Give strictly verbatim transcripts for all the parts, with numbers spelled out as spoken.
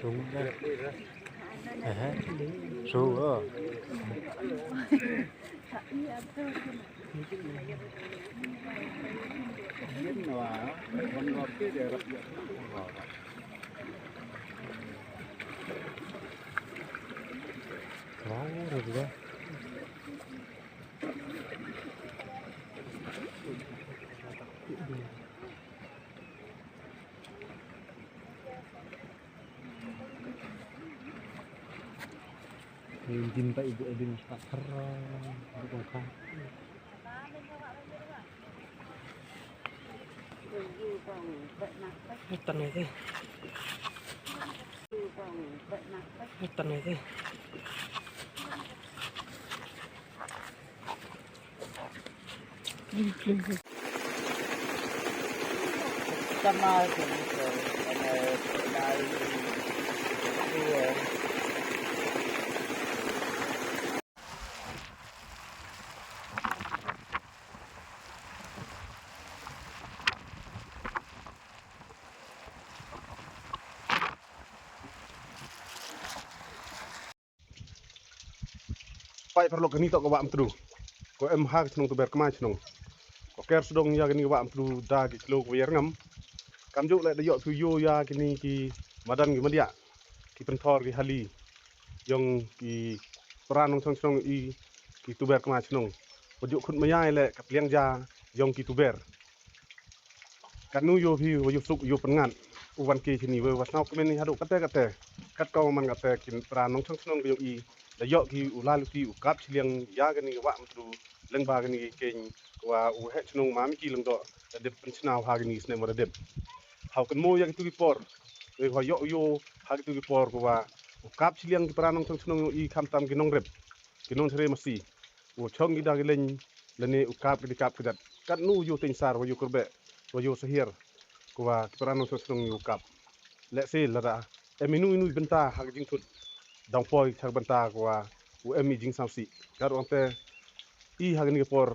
Sung da. Eh, sung, oh. Wow, udah juga. Din pa ibu, din pa kar, ibu kongkong. Hutan itu. Hutan itu. Peit paralok, kane toh ka Wah Myntdu. Ko em ha ka shnong Tuber Kmai Shnong. Ko ker sdong ïa kane ka Wah Myntdu da ki khloo kiba ïar ngam. Kamjooh leh da ïoh phi ïoh ïa kine ki madan ki madiah, ki pynthor ki hali jong ki para nongshong shnong i, ki Tuber Kmai Shnong. Bad ïoh khun maïai leh ka pliang ja jong ki Tuber. Katno ïoh phi wa ïoh suk ïoh pynngat u wan ki shini wa, wa sngewkmen haduh katte katte. Kat ka man katte ki para nongshong shnong ka jong i, da ïoh ki u lai luti u kap shiliang ïa kane ka Wah Myntdu lyngba kane ka keiñ wa u heh shnong Mami ki Lyngdoh da dep pynshna ha kane ka snem wa da dep. Ha u kynmaw ïa kitu ki por, wa ïoh ïoh ha kitu ki por wa u kap shiliang ki para nongshong shnong i, khamtam ki nongrep, ki nongshre masi, u shong ki da ki leiñ lane u kap ki da kap ki dat. Katno ïoh teiñ sar wa ïoh kyrpeh wa ïoh sahiar, ko wa ki para nongshong shnong ïoh kap. Lehse lada em inu inu i bynta ha ka jingthut, dang poi cha ka bynta ko wa u em i jingsngewsih. Ka ruh te i ha kane ka por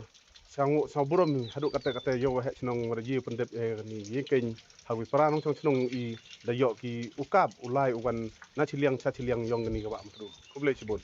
sngew, sngew burom haduh katte katte ïa u heh shnong wa da ïoh pyndep ïa kane ïa keiñ ha ki para nongshong shnong i, da ïoh ki u kap u lai u wan na shiliang cha shiliang jong kane ka Wah Myntdu. Khublei shibun.